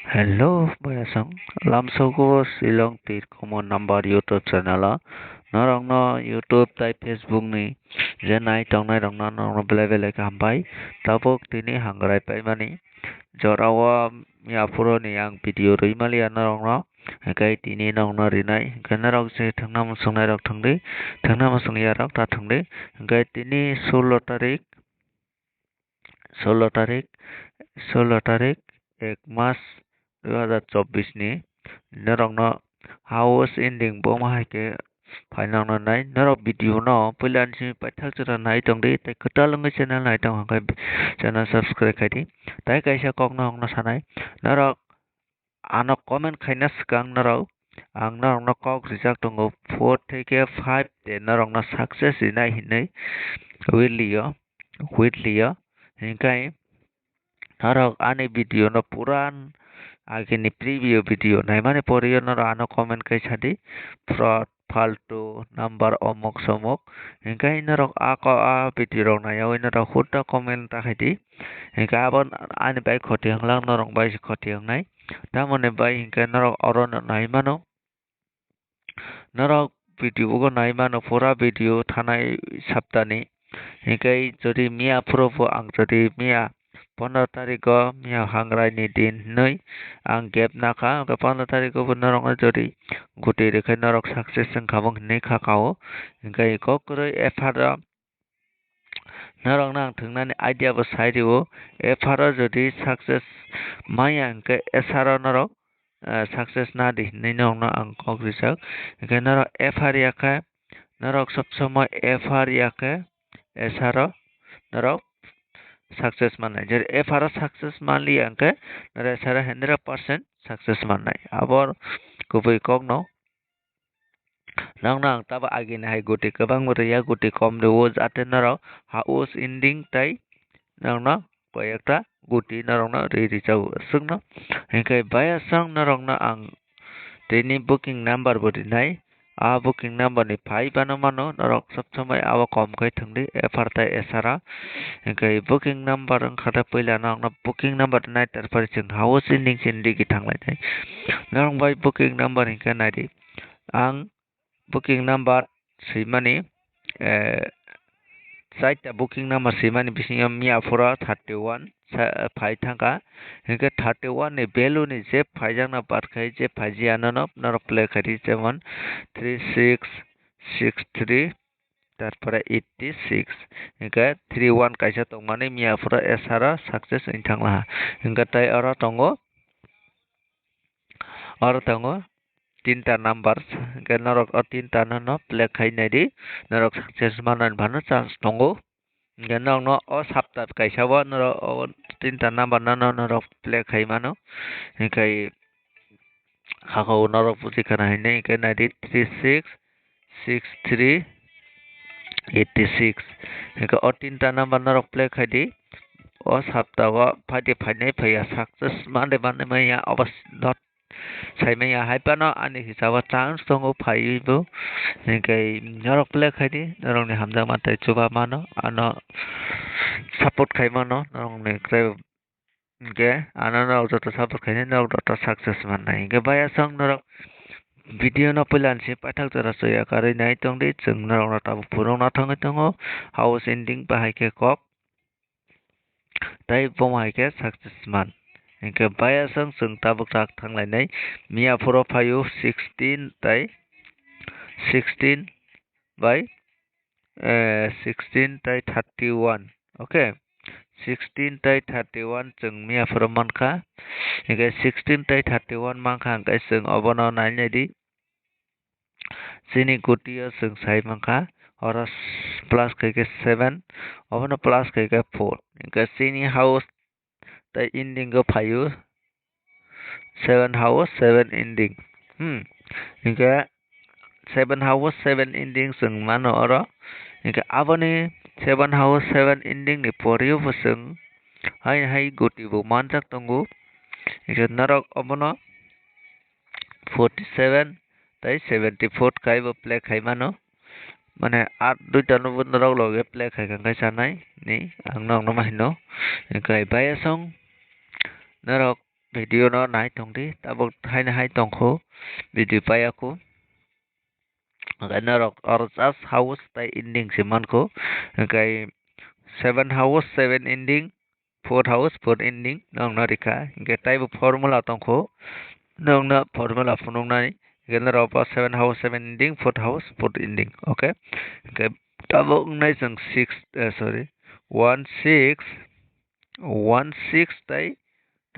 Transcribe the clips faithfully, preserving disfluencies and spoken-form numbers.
Hello, boyasong. Lamsogo Shillong Tirkhomo number YouTube channel o. Norokno YouTube tai Facebook ni je nai tongnai rokno norokno belai belai khe hambai. Tabuk tini hangrai paimani jorao miyaphuru ni ang video rwi maliya norokno. Hinkhe tini norokno rinai. Hinkhe norok je thangna muchungnai rok thangdi, thangna muchungya rok ta thangdi. Hinkhe tini sullo tarik, sullo tarik, sullo tarik ek mas dui hazar chobbish ni norokno house ending bo ma hai khe phainang nai. Norok video no puila ni simi paithak jora nai tongdi, tei kwtal wngwi channel nai tong hwnkhe channel subscribe khaidi. Tai kaisa kok no hokna sanai, norok ano comment khaina swkang norok, ang norokno kok rijak tongo four theke five de norokno success rinai hinwi weekly o, weekly o. Hinkhe norok ani video no pura agini preview video naimani pore o norok ano comment khai sadi, fraud, faltu, number omok somok. Hinkhe norok a ko a video rok naiyawi norok hutta comment ta khaidi. Hinkhe abo ani bai khoti wnglang, norok bai se khoti wngnai. Tamoni bai hinkhe norok oro no nai mano. Norok video o nai mano pura video thanai saptani. Hinkhe jodi miya phuru bo ang jodi miya pondro tariko miya hangrai ni din hinwi ang gap nakha. Hinkhe pondro tariko bo norok no jodi guti rikhe norok success wngkha bo hinwi kha kao. Hinkhe kok kwrwi F R o norokno ang thwngnani idea bo sai rio. F R o jodi success maya hinkhe S R o norok, eh, success nadi hinwi norokno ang kok rijak. Hinkhe norok F R ya khe, norok sob somoi F R ya khe S R o norok success mannai. Jodi F R o success manliya hinkhe norok S R o hundred percent success mannai. Abo kubui kokno. Nokno ang tabo agini hai guti kwbangma rwya, guti kom rwo, jate norok house ending tai nokno koi ekta guti norokno rwi rwjago aswkno. Hinkhe bayasang norokno ang tini booking number bo rinai. A booking number ni phai bano mano norok sob somoi abo kom khai thwngdi F R tai S R o. Hinkhe booking number wngkha da puila norokno booking number rinai, tarpore chwng house ending chini digi thanglainai. Norok bai booking number hinkhe naidi. Ang booking number swimani, eh, chaita booking number swimani bisingo miya phuru thirty one sa-, phai thangkha. Hinkhe thirty one ni value ni je phaijakna baad khai je phaijiya nono norok play khaidi, jemon three six six three, tarpore eighty six, hinkhe three one kaisa tongmani miya phuru S R o success wng thanglaha. Hinkhe tai oro tongo, oro tongo tinta numbers, hinkhe norok o tinta no no play khai naidi, norok success manani phano chance tongo. Hinkhe norokno o sapta kaisa o norok o tinta number no no norok play khai mano, hinkhe hakao norok buji khana hinwi hinkhe naidi three six six three eighty six. Hinkhe o tinta number norok play khaidi. O sapta o phaidi phainai phaiya success mande mande maya obo not saimanya hai phano ani hisabo chance tongo phaiwi bo. Hinkhe norok play khaidi, norokni hamjakma tei chuba mano, ano support khai mano norokni tei. Hinkhe ano norok joto support khainai norok joto success mannai. Hinkhe bayasang norok video no puila ni simi paithak jora chaya karwi nai tongdi, chwng norokno tabuk phunukna thangwi tongo, house ending bahai khe kok tei bomo hai khe success man. Hinkhe bayasang chwng tabuk tak thanglainai, miya phuru phaio sixteen tei sixteen bai eh, sixteen tei thirty one. Okay, sixteen tei thirty one chwng miya phuru mankha. Hinkhe sixteen tei thirty one mankha, hinkhe chwng obono nainai di. Chini gutio chwng sai mankha, oro plus khaikhe seven, obono plus khaikhe four. Hinkhe chini house tei ending o phaio seven house seven ending. Hmm. Hinkhe seven house seven ending chwng mano oro. Hinkhe aboni seven house seven ending ni poreo bo chwng hai hai guti bo manjak tongo. Hinkhe norok obono forty seven tei seventy four kaibo play khai mano. Mane art duita no bo norok loge play khai kha khe sanai ni ang norok no ma hino. Hinkhe bayasong norok video no nai tongdi, tabuk haino hai tongkho, video paiya kho. Hwnkhe norok oro just house tei ending se mankho, hwnkhe seven house, seven ending, four house, four ending nokno rikha, hwnkhe taibo formula tongkho, nokno formula phunuknai, hwnkhe norok bo seven house, seven ending, four house, four ending, okay? Hwnkhe tabuk wngnai chwng six, eh, sorry, one six, one six tei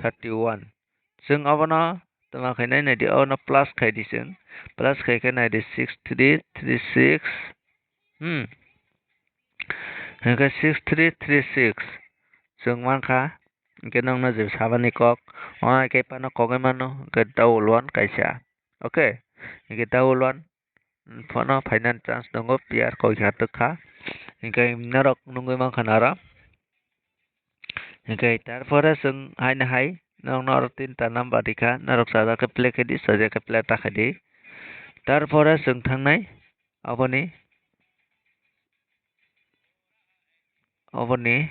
thirty one. Chwng obono tama khainai naidi, obono plus khaidi chwng. Plus khaikhe naidi six three three six. Hmm. Hwnkhe six three three six. Chwng mankha. Hwnkhe nokno je sabani kok. Omo hai khe phano kogwi mano. Hwnkhe double one kaisa. Okay. Hwnkhe double one. Phano phainani chance tongo, player koi kha twk kha. Hwnkhe norok nugwi mankha na oro. Hwnkhe tarpore chwng haino hai nokno oro tinta number rikha, norok sajak khe play khaidi, sajak khe play ta khaidi. Tarpore chwng thangnai aboni Oboni,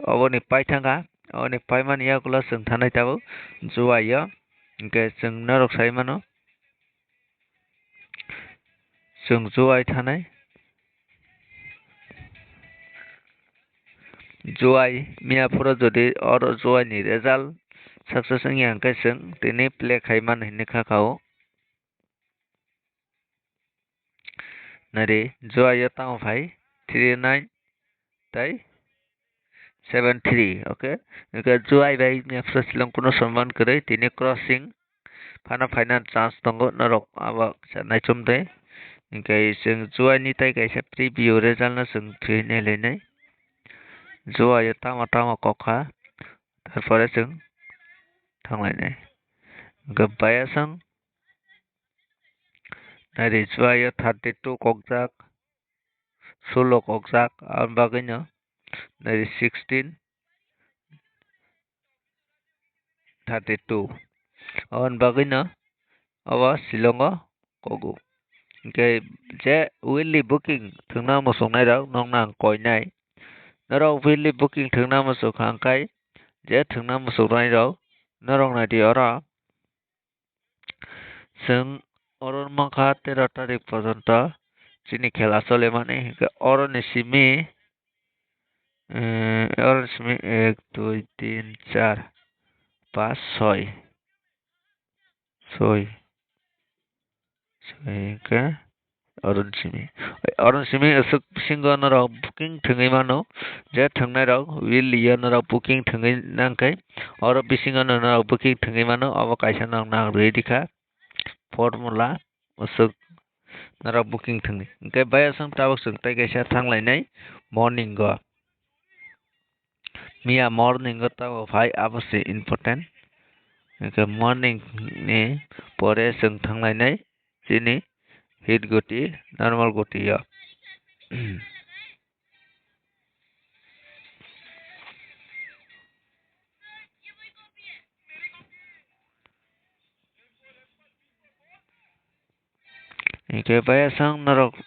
oboni paithangkha, oboni paimani yagulo chwng thanai tabuk juaio, hwnkhe chwng norok sai mano, chwng juai thanai, juai miya phuru jodi oro juaini result success wngya hwnkhe chwng tini play khai mano hinwi kha kha o. Nari, juaio tamo phai, three nine tei seven three, okay? Hwnkhe juai bai mepsa silong kuno soman kwrwi, tini crossing phano phainani chance tongo, norok abo kisa naichom de. Hwnkhe chwng juaini tei kaisa preview result no chwng thwi nailainai. Juaio tamo tamo kok kha, tarpore chwng thanglainai. Hwnkhe bayasang Nari juaio thirty two kokjak, sulo kokjak, aboni bagwino nari sixteen thirty two. Aboni bagwino obo silongo kogo. Hwnkhe je weekly booking thwngna muchungnairok nokno ang koinai. Norok weekly booking thwngna muchungkha hwnkhe je thwngna muchungnairok norok naidi oro. Chwng oro mankha tero tarik porjonto chini khela cholemani, hwnkhe oroni simi, eh, oroni simi ek, dui, tin, char, panch, soi, soi, soi hwnkhe Oroni simi. Oroni simi aswk bisingo norok booking thwngwi mano. Je thwngnairok weekly o norok booking thwngwi nangkhe, oro bisingo norok booking thwngwi mano. Obo kaisa norok nang rwui rikha formula, aswk norok booking thwngwi. Hwnkhe bayasang tabuk chwng tei kaisa thanglainai morning o. Miya morning o tamo phai, abo se important. Hwnkhe morning ni pore chwng thanglainai chini hit guti, normal guti o. Hwnkhe bayasang norok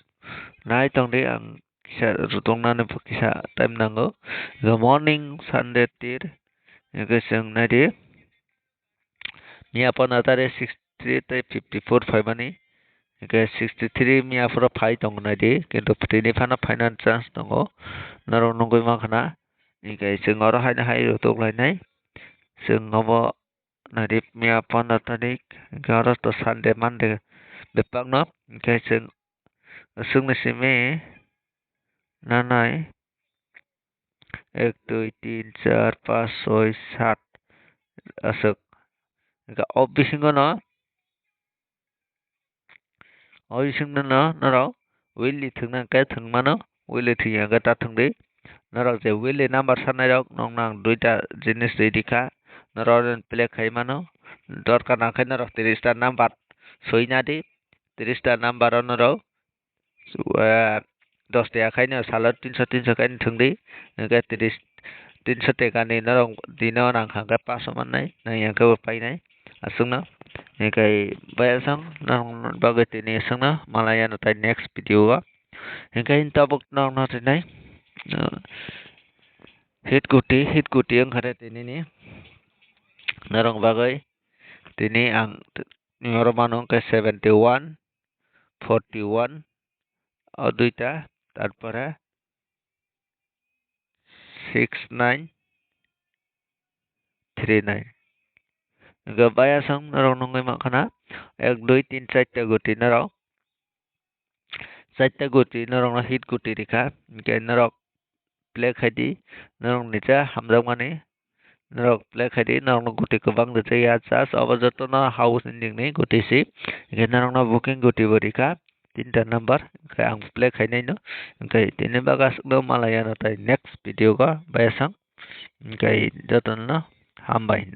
nai tongdi, ang kisa rwtwknani bo kisa time nango. Hwnkhe morning Sunday tir, hwnkhe chwng naidi. Miya panda tarik sixty three tei fifty four phaimani, hwnkhe sixty three miya phuru phai tongo naidi, kintu tini phano phainani chance tongo, norok nugwi mankha na. Hwnkhe chwng oro haino hai rwtwk lainai, chwng obo naidi miya panda tarik, hwnkhe oro to Sunday, Monday bebakno, hwnkhe chwng aswkni simi nanai. Ek, dui, tin, char, panch, soi, sat aswk. Hwnkhe o bisingo no, o bisingo no norok weekly thwngna hwnkhe thwng mano, weekly thwngya hwnkhe ta thwngdi. Norok je weekly number sanairok nokno ang duita jinis rwui rikha, norok play khai mano. Dorkar nangkhe norok tris ta number soi nadi, tris ta number o norok ah, dos taka khaino salo tinso tinso khaino thwngdi, hwnkhe tris, tinso takani norok dino nangkha hwnkhe paso mannai, nangya hwnkhe bo painai aswkno. Hwnkhe bayasang norokni bagwi tini aswkno, malai yano tai next video o. Hwnkhe tabuk norokno rinai, ah, hit guti, hit guti wngkha de tinini. norok bagwi tini ang t-, oro mano hwnkhe seventy one, forty one, o duita, tarpore six nine three nine. Hwnkhe bayasong norok nungwi mankha na ek, dui, tin, charta guti norok. Charta guti norokno hit guti rikha, hwnkhe norok play khaidi, norokni je hamjakmani norok play khaidi, norokno guti kwbang rijak ya, just obo jotono house ending ni guti si, hwnkhe norokno booking guti bo rikha, tinta number, hwnkhe ang play khainai no, hwnkhe tini bagasukno malai ano tai next video o bayasong, hwnkhe jotono hambai.